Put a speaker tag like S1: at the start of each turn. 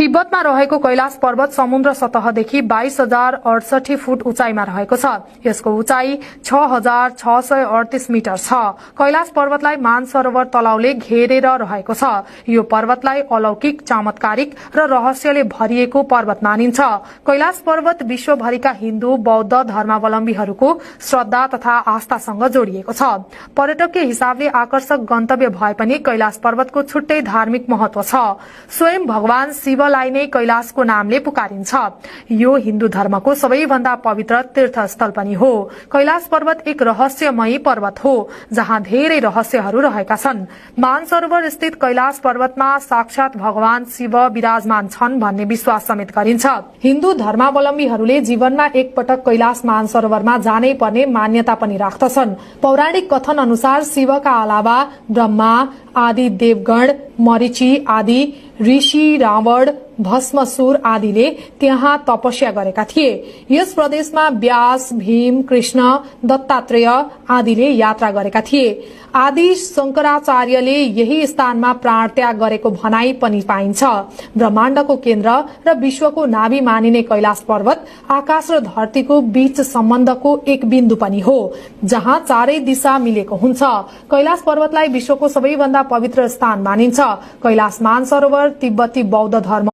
S1: तिब्बतमा रहेको कैलाश पर्वत समुद्र सतहदेखि 22,068 फुट उचाइमा रहेको छ। यसको उचाइ 6,638 मिटर छ। कैलाश पर्वतलाई मानसरोवर तलाउले घेरेर रहेको छ। यो पर्वतलाई अलौकिक, चमत्कारिक र रहस्यले भरिएको पर्वत मानिन्छ। कैलाश पर्वत विश्वभरिका हिन्दू, बौद्ध धर्मावलम्बीहरूको श्रद्धा तथा आस्थासँग जोडिएको छ। पर्यटकीय हिसाबले आकर्षक गन्तव्य भए पनि कैलाश पर्वतको छुट्टै धार्मिक महत्व छ। स्वयं भगवान शिवलाई नै कैलाशको नामले पुकारिन्छ। यो हिन्दू धर्मको सबैभन्दा पवित्र तीर्थस्थल पनि हो। कैलाश पर्वत एक रहस्यमयी पर्वत हो जहाँ धेरै रहस्यहरू रहेका छन्। मानसरोवर स्थित कैलाश पर्वतमा साक्षात भगवान शिव विराजमान छन् भन्ने विश्वास समेत गरिन्छ। हिन्दू धर्मावलम्बीहरूले जीवनमा एक पटक कैलाश मानसरोवरमा जानै पर्ने मान्यता पनि राख्दछन्। पौराणिक कथन अनुसार शिवका अलावा ब्रह्मा आदि देवगण, मरीचि आदि ऋषि, रावण, भस्मासुर आदिले त्यहाँ तपस्या गरेका थिए। यस प्रदेशमा व्यास, भीम, कृष्ण, दत्तात्रेय आदिले यात्रा गरेका थिए। आदि शंकराचार्यले यही स्थानमा प्राण त्याग गरेको भनाई पनि पाइन्छ। ब्रह्माण्डको केन्द्र र विश्वको नाभि मानिने कैलाश पर्वत आकाश र धरतीको बीच सम्बन्धको एक बिन्दु पनि हो जहाँ चारै दिशा मिलेको हुन्छ। कैलाश पर्वतलाई विश्वको सबैभन्दा पवित्र स्थान मानिन्छ। कैलाश मानसरोवर तिब्बती बौद्ध धर्म